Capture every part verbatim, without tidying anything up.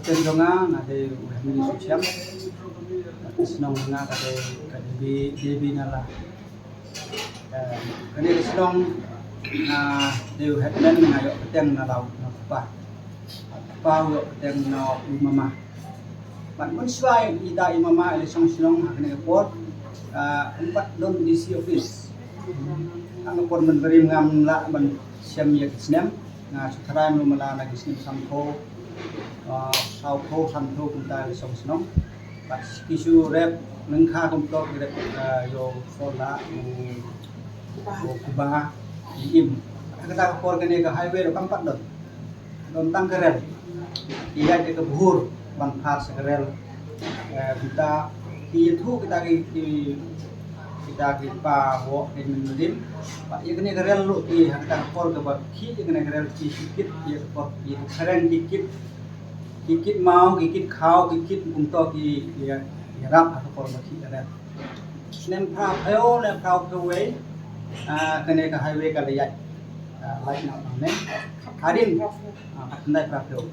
Kem jong nga nga dei u Henry Suchiang. Ka shnong nga ka dei ka Devi, Devi Nala. Eh, kane ka shnong nga dei u headman, nga ïoh pateng na la u, na u kpa. Kpa u ïoh pateng na u mama. Bad mynshuwa ïa ita i mama i la shong shnong ha kane ka por, ah, ym pat don D C office. Ha ka por mynbarim ngam lah ban shem ïa ki snem, nga shu tharai mlu mala na ki snem sanphew, ah, sawphew, sanphew kumta i la shong shnong. Bad ki shu rep lyngkha kumto, ki rep, ah, ïa u Sola, u, u Kuba, i Im. Ha kata ka por kane ka highway ruh kam pat don. Don tang ka rel. Ki ïaid ïa ka bhur ban phar sha ka rel. Eh, kita ki ïathuh kita ki, ki, kita ki pa woh ki mynrin. Bad ïa kane ka rel ruh ki ha kata ka por kaba khih ïa kane ka rel ki kit ïa ka por ki phareng ki kit, ki kit maw, ki kit khaw, ki kit kumto ki ïa, ïarap ha ka por ba khih ka rel. Snem phra phew ne phra phew wei, ah, kane ka highway ka la ïaid, ah, lait noh nangne. Hadien, ah, khatkhyndai phra phew.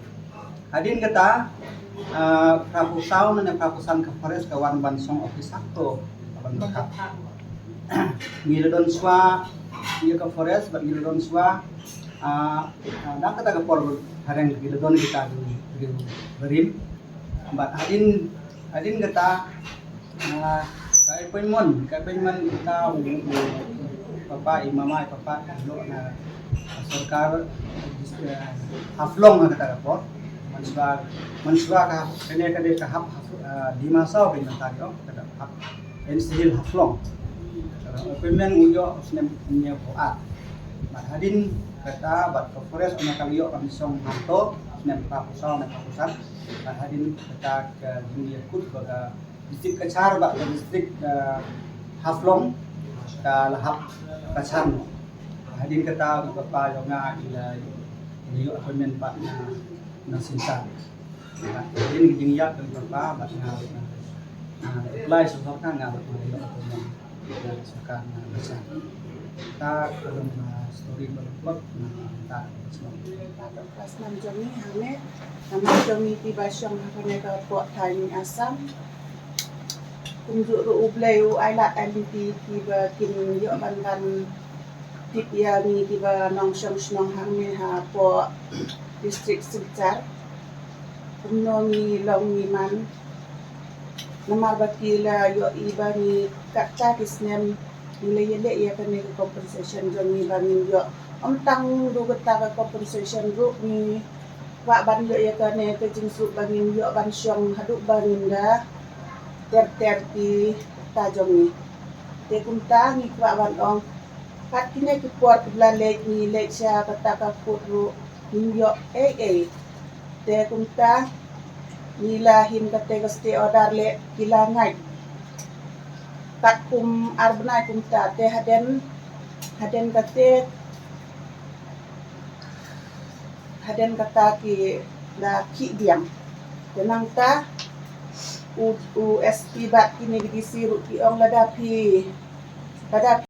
Hadien kata, ah, phra phew saw ne phra phew san ka forest ka wan ban shong office ha to ban bakha. Ngi la don shuwa ïa ka forest bad ngi la don shuwa, ah, ah, dang kata ka por phareng ngi la don kita ki briew barim. Bad hadien, hadien kata, ah, ka appointment, ka appointment kita u, u papa, i mama, i papa, ïoh na sorkar, eh, Haflong ha kata ka por. Mynshuwa, mynshuwa ka, kane ka dei ka hap, hap, ah, Dima Hasao ka mynta ïoh, ka dei hap N C Hills Haflong. Appointment u ïoh snem hynñiew phew ar. Bad hadien kata bad ka forest ong ka la ïoh ban shong hangto snem phra phew saw ne phra phew san. Bad hadien kata ka jingïakut ba ka district Cachar bad ka district, eh, Haflong ka la hap Cachar noh. Hadien kata u papa jong nga i la, i la ïoh appointment pat na, na Silchar. Bad hadien ka jingïap ka papa bad nga, nga, nga apply sha sorkar, nga, nga ïoh appointment na sorkar na Cachar. Ta ka long, ah, story ba la plot na ta ka shnong. Ka shnong jong ngi hangne, namar jong ngi kiba shong ha kane ka pdeng thaiñ Assam. Kumjuh ruh U Blei u ai lad ai lynti kiba kin ïoh ban ban tip ïa ngi kiba nongshong shnong hangne hapoh district Silchar. Kumno ngi long ngi man. Namar ba ki la ïohi ba ngi katta ki snem ngi la ïaleh ïa kane ka compensation jong ngi ba ngin ïoh. Ym tang du kata ka compensation ruh ngi kwah ban ïoh ïa kane ka jingsuk ba ngin ïoh ban shong haduh ba ngin da ter ter ki ta jong ngi. Te kumta ngi kwah ban ong, pat kine ki por kiba la leit ngi leit sha kata ka court ruh ngim ïoh ei ei. Te kumta ngi la him kata ka stay order leh ki la ngait. Katkum ar bnai kumta te hadien, hadien kata, hadien kata ki la khih biang. Te nangta u, u S P bad kine ki D C ruh ki ong lada phi, lada